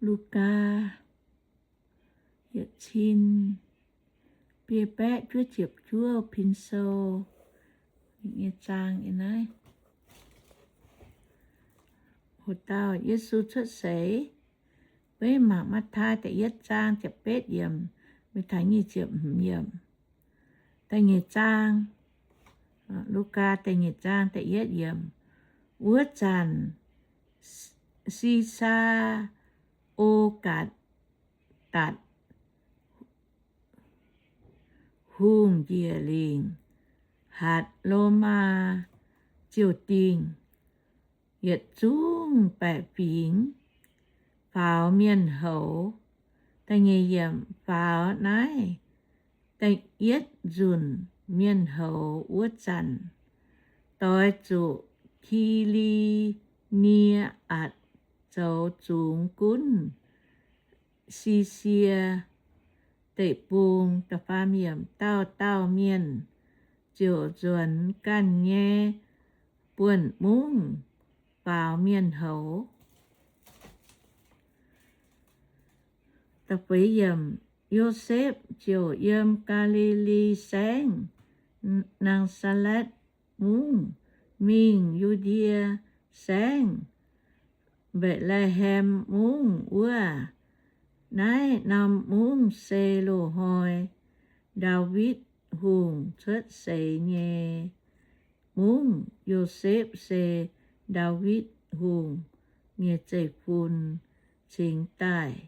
Lugaa yietc cin biei baeqv juov ziepc juov pin sou nyei zaang nyei naaiv. Hoc dauh Yesu cuotv seix. Beiv mangc Matv^taai da'yietv zaang ziepc betv yiemc mingh taux nyic ziepc hmz yiemc. Da'nyeic zaang, Lugaa da'nyeic zaang da'yietv yiemc. Wuov zanc, Si^saa^o^gatc Hungh njiec lingc Hatc^lo^maa ziouh dingh yietc zungv baeqc fingx faaux mienh houz. Da'nyeic yiemc. Faaux naaiv da'yietv nzunc mienh houz wuov zanc, doix zuqc Ki^li^nie^atc zoux zungx gunv Si^sie Deic-Bung. Dauh dauh mienh ziouc nzuonx ganh nyei buonv-mungv faaux mienh houz. Yosepv ziouc yiem Gaa^li^li Saengv, Naa^saa^letv Mungv, mingh Yu^ndie Saengv, Mbetc^le^hem Mungv wuov. Naaiv norm mungv se loz-hnoi Ndaawitv Hungh cuotv seix nyei mungv. Yosepv se Ndaawitv Hungh nyei zeiv-fun, cingx daaih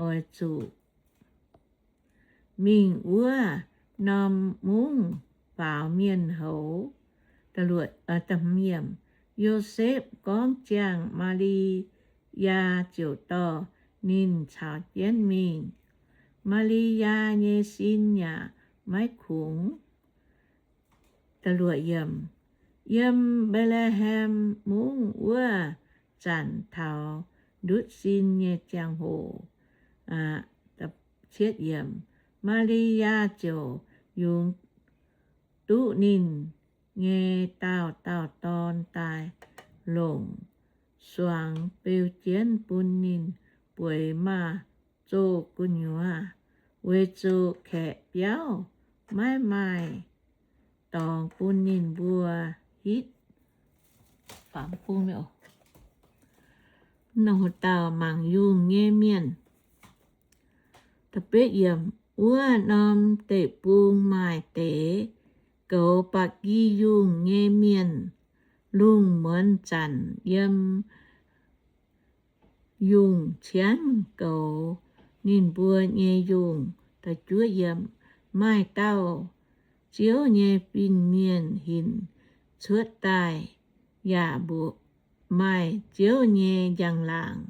oix zuqc mingh wuov norm mungv faaux mienh houz. Yosepv gorngv ziangh Maa^li^yaa ziouc dorh ninh caux jienv mingh. Maa^li^yaa nyei sin yaac maiv kungx. Yiem Mbetc^le^hem Mungv wuov zanc taux ndutv sin nyei ziangh hoc, Maa^li^yaa ziouc yungz duqv ninh nyei daauh dauh dorn daaih longc suangx beu jienv bun ninh bueix maaz-zoh gu'nyuoz, weic zuqc kaeqv biauv maiv maaih dorngx bun ninh mbuo hitv. Dauh mangc yungh nyei mienh. Wuov norm deic-bung maaih deix goux ba'gi yungh nyei mienh. Lungh muonz zanc yiem yungh ciangv goux ninh mbuo nyei yungh. Maaih dauh Ziouv nyei fin-mienh hinc cuotv daaih, yaac maaih Ziouv nyei njang-laangc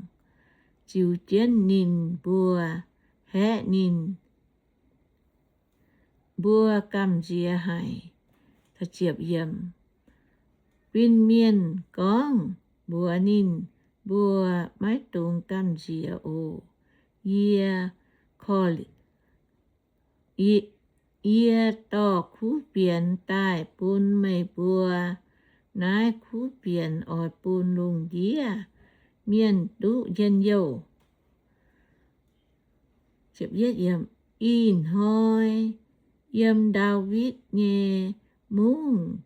ziux jienv ninh mbuo, haeqv ninh mbuo gamh nziex haic. Fin-mienh gorngv mbuox ninh mbuo, Maiv dungx gamh nziex oc. Yie korv, yie dorh kuv fienx daaih bun meih mbuo. Naaiv kuv fienx oix bun lungh ndiev mienh duqv njien-youh. Ih hnoi yiem Ndaawitv nyei mungv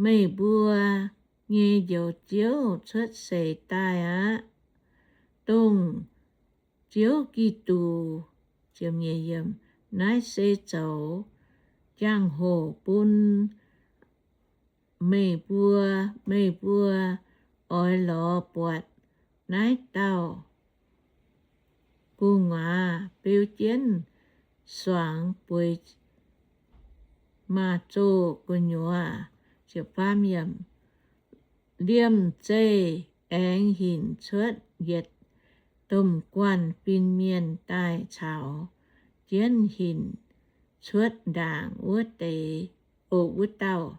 meih mbuo nyei Njoux Ziouv cuotv seix daaih aqv, dongh Ziouv Giduc. Naaiv se zoux jangx-hoc bun meih mbuo. Meih mbuo oix lorz buatc naaiv dauh gu'nguaaz beu jienv suangx bueix maaz-zoh gu'nyuoz. Liemh zeih aengx hinc cuotv yietc domh guanh fin-mienh daaih caux jienv hinc cuotv ndaangc wuov deix, o, wuov dauh,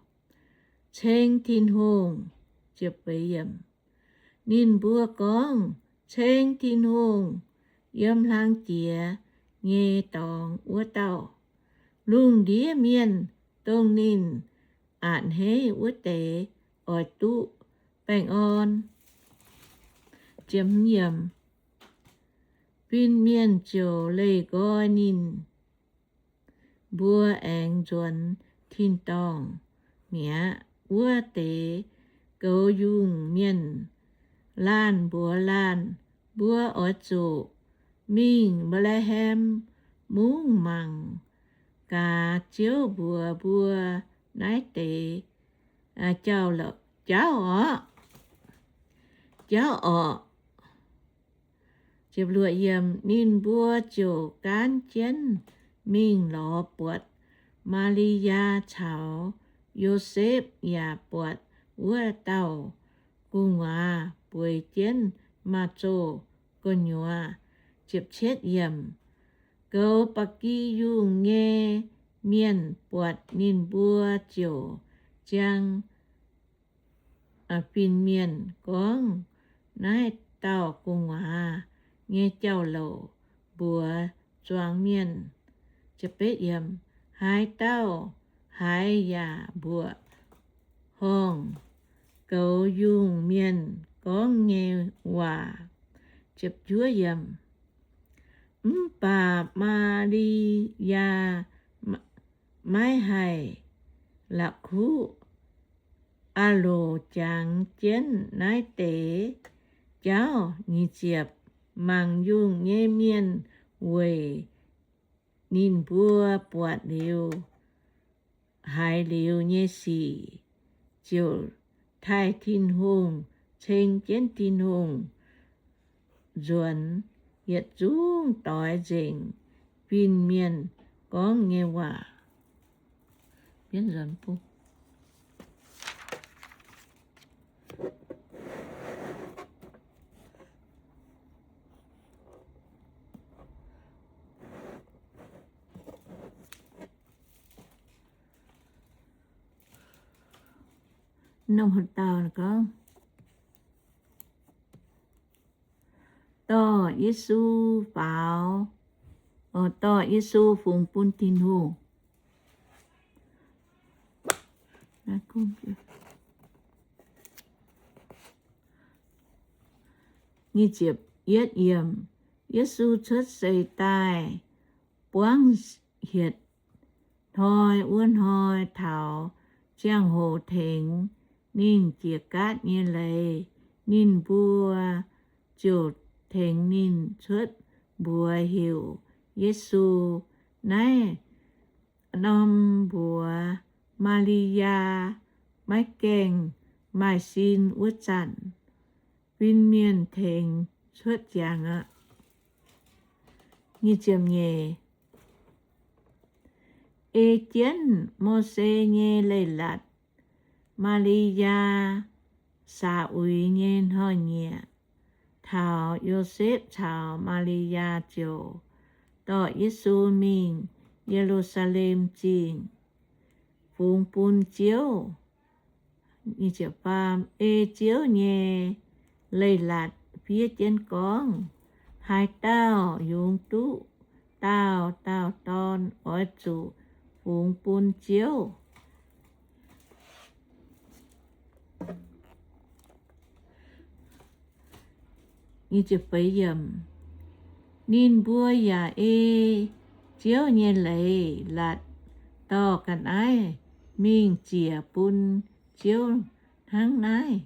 ceng Tin-Hungh. Ninh mbuo gorngv, Ceng Tin-Hungh, yiem hlang jiex nyei dorngx wuov dauh. Lungh ndiev mienh, dongh ninh a'hneiv wuov deix, oix duqv baengh orn. Fin-mienh ziouc leih nqoi ninh mbuo aengx nzuonx tin-dorngh mi'aqv. Wuov deix goux yungh mienh laanh mbuox laanh, Mbuo oix zuqc mingh Mbetc^le^hem Mungv mangc gaax Ziouv mbuox mbuo naaiv deix jauv orqc. Jauv orqc. Ninh mbuo ziouc gaanv jienv mingh lorz buatc Maa^li^yaa caux Yosepv, yaac buatc wuov dauh gu'nguaaz bueix jienv maaz-zoh gu'nyuoz. Goux ba'gi yungh nyei mienh buatc ninh mbuo ziouc ziang fin-mienh gorngv naaiv dauh gu'nguaaz nyei jauv-louc mbuox zuangx mienh, Haaix dauh haiz yaac mbuoqc horngh goux yungh mienh gorngv nyei waac. Mv baac Maa^li^yaa maiv haih la'kuqv aah loc jangx jienv naaiv deix jauv. Mangc yungh nyei mienh weic ninh mbuo buatc liuz, haiz liuz nyei sic, ziouc taaih Tin-Hungh, ceng jienv Tin-Hungh nzuonx, yietc zungv doix nzengc fin-mienh gorngv nyei waac. Dorh Yesu faaux, dorh Yesu fungx bun Tin-Hungh. Yesu cuotv seix daaih buangv hietc hnoi wuov hnoi taux ziangh hoc tengx ninh jiex gaatv nyei leiz, ninh mbuo ziouc tengx ninh cuotv mbuox heuc Yesu. Naaiv norm mbuox Maa^li^yaa maiv gaengh maaih sin wuov zanc, fin-mienh tengx cuotv ziangx aqv. Ei jienv Mose nyei leiz-latc, Maa^li^yaa saax uix nyei hnoi-nyieqc taux, Yosepv caux Maa^li^yaa ziouc dorh Yesu mingh Ye^lu^saa^lem Zingh fungx bun Ziouv. Ei Ziouv nyei leiz-latc fiev jienv gorngv, Haaix dauh yungz duqv daauh dauh dorn oix zuqc fungx bun Ziouv. Ninh mbuo yaac ei Ziouv nyei leiz-latc dorh ga'naaiv mingh ziec bun Ziouv hnangv naaiv.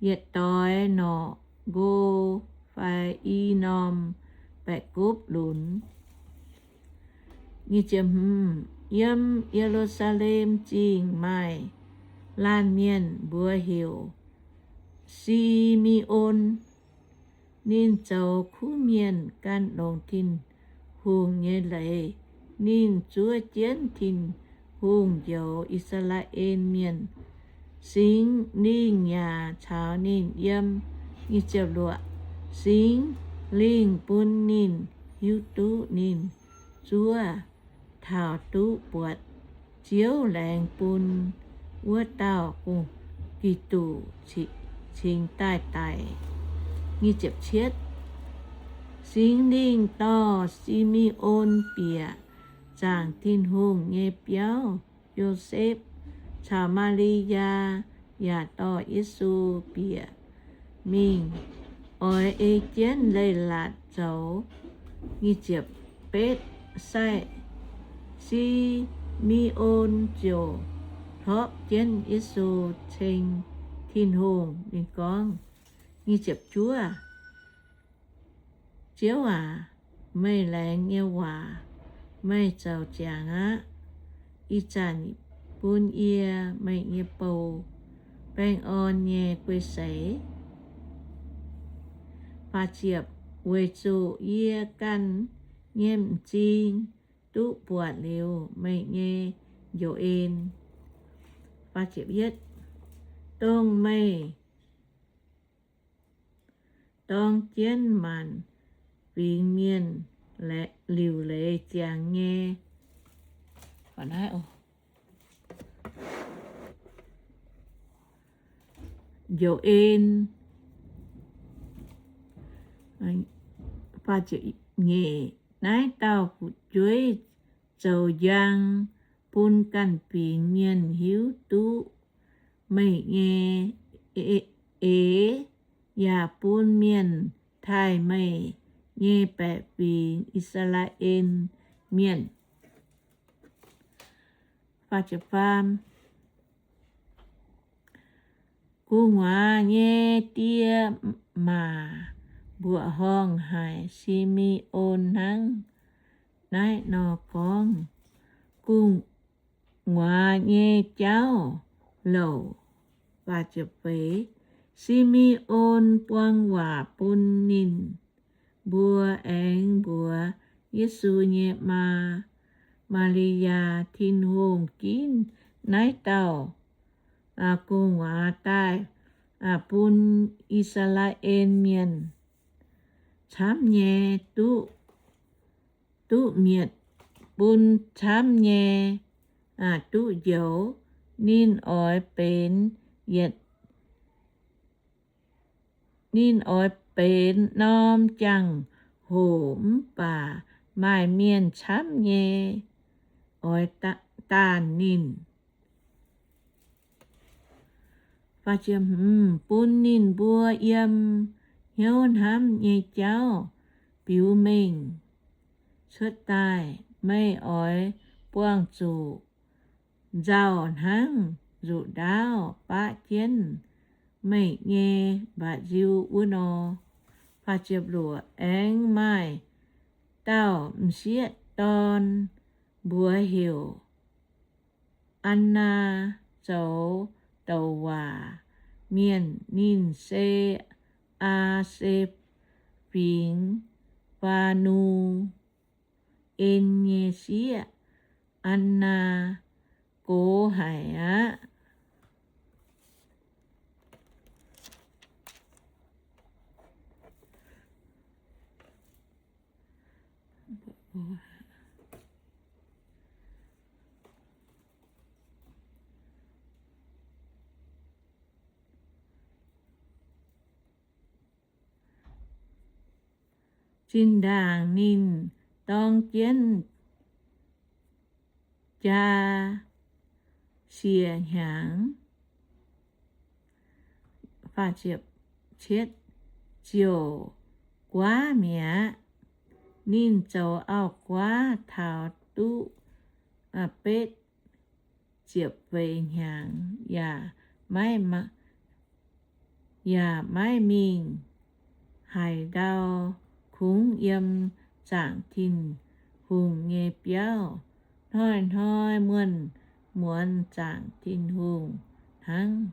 Yietc doix norqc nqo fai i norm baeqc gopv lunx. Yiem Ye^lu^saa^lem Zingh maaih laanh mienh mbuox heuc Si^me^on. Ninh zoux kuv mienh, gan longx Tin-Hungh nyei leiz. Ninh zuov jienv Tin-Hungh njoux I^saa^laa^en Mienh. Singx Lingh yaac caux ninh yiem. Singx Lingh bun ninh hiuv duqv ninh zuov taux duqv buatc Ziouv laengz bun wuov dauh Giduc cingx daaih daic. Singx Lingh dorh Si^me^on bieqc zaangc Tin-Hungh nyei biauv. Yosepv caux Maa^li^yaa yaac dorh Yesu bieqc mingh oix ei jienv leiz-latc zoux. Nyic ziepc betv, sai Si^me^on ziouc torqv jienv Yesu ceng Tin-Hungh. Ninh gorngv, nyic ziepc juov, Ziouv aac, meih laengz nyei waac meih zoux ziangx aqv. Ih zanc bun yie, meih nyei bou, baengh orn nyei guei seix. Weic zuqc yie ganh nyei m'zing duqv buatc liuz meih nyei njoux en, dongh meih dorng jienv maanc fingx mienh liuc leiz ziangx nyei njoux en. Naaiv dauh fu'jueiv zoux njang bun ganh fingx mienh hiuv duqv meih nyei eix, yaac bun mienh taaih meih nyei baeqc fingx, I^saa^laa^en Mienh. Gu'nguaaz nyei die maac mbuoqc horngh haic Si^me^on hnangv naaiv nor gorngv, Gu'nguaaz nyei jauv louc. Si^me^on buang waac bun ninh mbuo aengx mbuox Yesu nyei maa, Maa^li^yaa, Tin-Hungh ginv naaiv dauh gu'nguaaz daaih bun I^saa^laa^en Mienh camv nyei duqv, duqv mietc, bun camv nyei duqv njoux. Ninh oix benx yietc, ninh oix benx norm jangx-hoc mv baac maaih mienh camv nyei oix daanh ninh. Bun ninh mbuo yiem hnyouv hnamv nyei jauv biux mengh cuotv daaih. Meih oix buangh zuqc nzauh hnangv nzuqc ndaauv baqv jienv meih nyei mba'nziu wuov nor. Aengx maaih dauh m'sieqv dorn, mbuox heuc Annaa, zoux douc waac mienh. Ninh se Aa^se Fingx Faa^nu^en nyei sieqv. Annaa gox haic aqv. Zinh ndaangc ninh dorng jienv jaa siec hnyangx, ziouc guaav mi'aqv. Ninh zoux auv-guaav taux duqv betv ziepc feix hnyangx yaac maiv, yaac maiv mingh haaix ndau, kungx yiem zaangc Tin-Hungh nyei biauv hnoi-hnoi muonz muonz zaangc Tin-Hungh hnangv.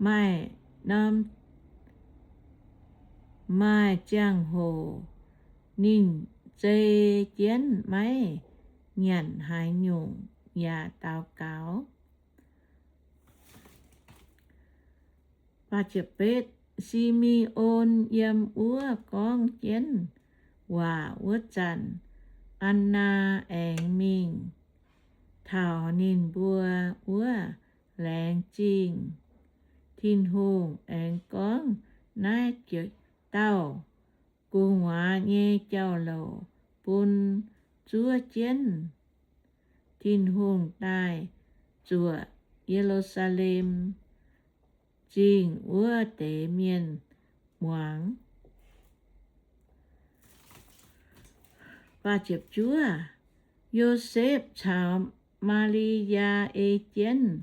Maaih norm, maaih ziangh hoc ninh zei jienv maiv nyanc haaix nyungc yaac daux gaux. Si^me^on yiem wuov gorngv jienv waac wuov zanc, Annaa aengx mingh taux ninh mbuo wuov laengz zingh. Tin-Hungh aengx gorngv naaiv dauh gu'nguaaz nyei jauv-louc bun zuov jienv Tin-Hungh daaih zuoqc Ye^lu^saa^lem Zingh wuov deix mienh muangx. Yosepv caux Maa^li^yaa ei jienv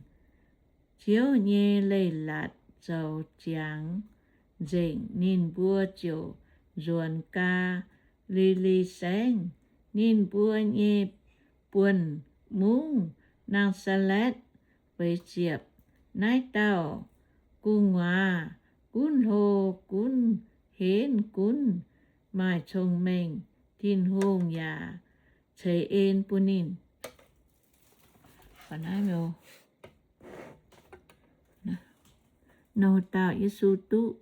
Ziouv nyei leiz-latc zoux ziangx nzengc, ninh mbuo ziouc nzuonx Gaa^li^li Saengv, ninh mbuo nyei buonv-mungv, Naa^saa^letv. Feix ziepc, naaiv dauh gu'nguaaz gunv hlo gunv henv gunv maaih cong-mengh. Tin-Hungh yaac ceix en bun ninh. Nor dauh Yesu duqv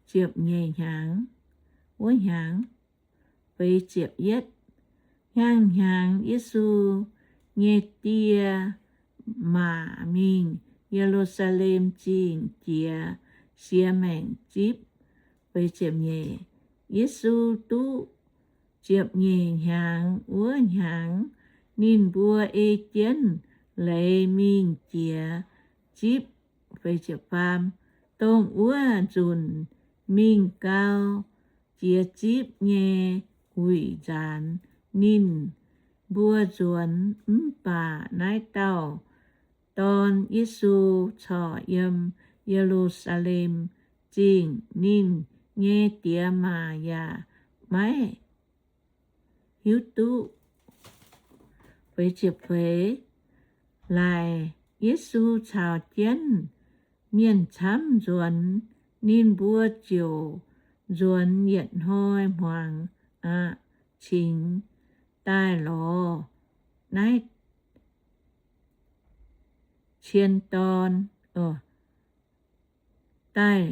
ziepc nyeic hnyangx wuov hnyangx, feix ziepc yietv, hnyangx-hnyangx Yesu nyei die maac mingh Ye^lu^saa^lem Zingh jiex siex maengc zipv. Feix ziepc nyeic, Yesu duqv ziepc nyeic hnyangx wuov hnyangx, ninh mbuo ei jienv leiz mingh jiex zipv. Feix ziepc faam, dongh wuov nzunc mingh gau, jiex zipv nyei wuic nzaanx ninh mbuo nzuonx. Mv baac naaiv dauh dorn, Yesu, corc yiem Ye^lu^saa^lem Zingh. Ninh nyei diex maac yaac maiv hiuv duqv. Feix ziepc feix, laaix Yesu caux jienv mienh camv nzuonx, ninh mbuo ziouc nzuonx yietc hnoi hmuangx aqv, cingx daaih lorz naaiv cien dorn, daaih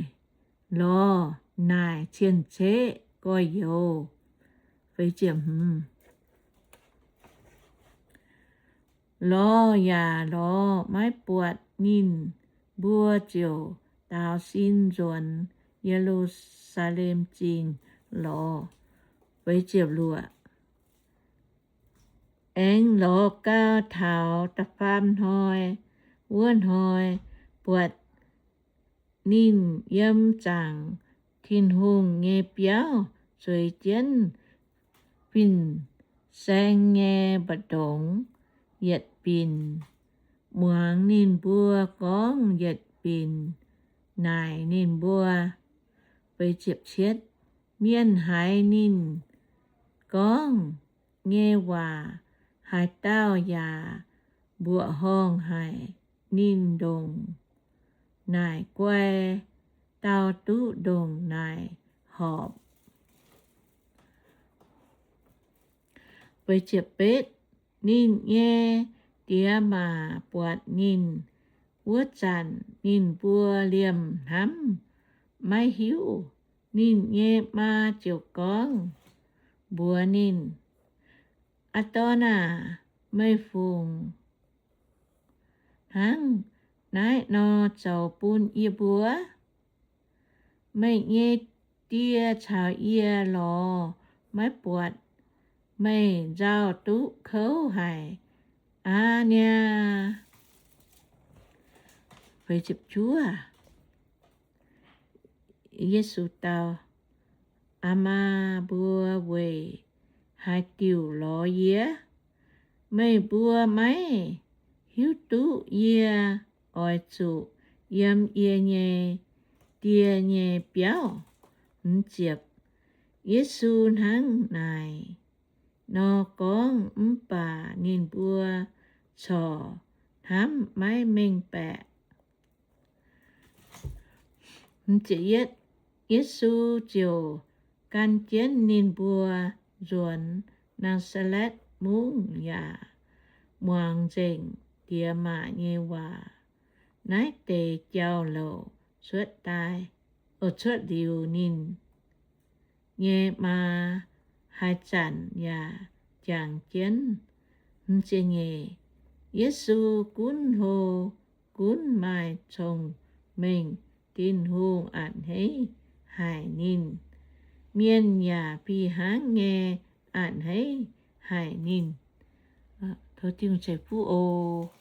lorz naaic cien-ceqv gorx-youz. Lorz yaac lorz maiv buatc ninh mbuo, ziouc daaux sin nzuonx Ye^lu^saa^lem Zingh lorz. Aengx lorz gau taux da'faam hnoi, wuov hnoi buatc ninh yiem zaangc Tin-Hungh nyei biauv zueiz jienv fin-saeng nyei mbu'ndongx yietc binc, muangx ninh mbuo gorngv yietc binc naaic ninh mbuo. Mienh haiz ninh gorngv nyei waac, haaix dauh yaac mbuoqc horngh haic, ninh ndongc naaic guai, dauh duqv ndongc naaic horpc. Ninh nyei diex maac buatc ninh wuov zanc, ninh mbuo liemh hnamv maiv hiuv. Ninh nyei maa ziouc gorngv mbuox ninh, Aa dorn aah! Meih fungc hnangv naaiv nor zoux bun yie mbuo? Meih nyei die caux yie lorz maiv buatc meih nzauh duqv kouv haic aqv niaa. Yesu dau, Aa maa mbuo weic haaix diuc lorz yie? Meih mbuo maiv hiuv duqv yie oix zuqc yiem yie nyei Die nyei biauv? Yesu hnangv naaic nor gorngv mv baac ninh mbuo corc hnamv maiv mengh baeqc. Yesu ziouc gan jienv ninh mbuo nzuonx Naa^saa^letv Mungv yaac muangx nzengc diex maac nyei waac. Naaiv deix jauv-louc cuotv daaih, cuotv liuz ninh nyei maa haaix zanc yaac jangx jienv. Yesu gunv hlo gunv maaih cong-mengh. Tin-Hungh a'hneiv haic ninh. Mienh yaac fih hnangv nyei a'hneiv haic ninh. Tov Tin-Hungh ceix fuqv oc.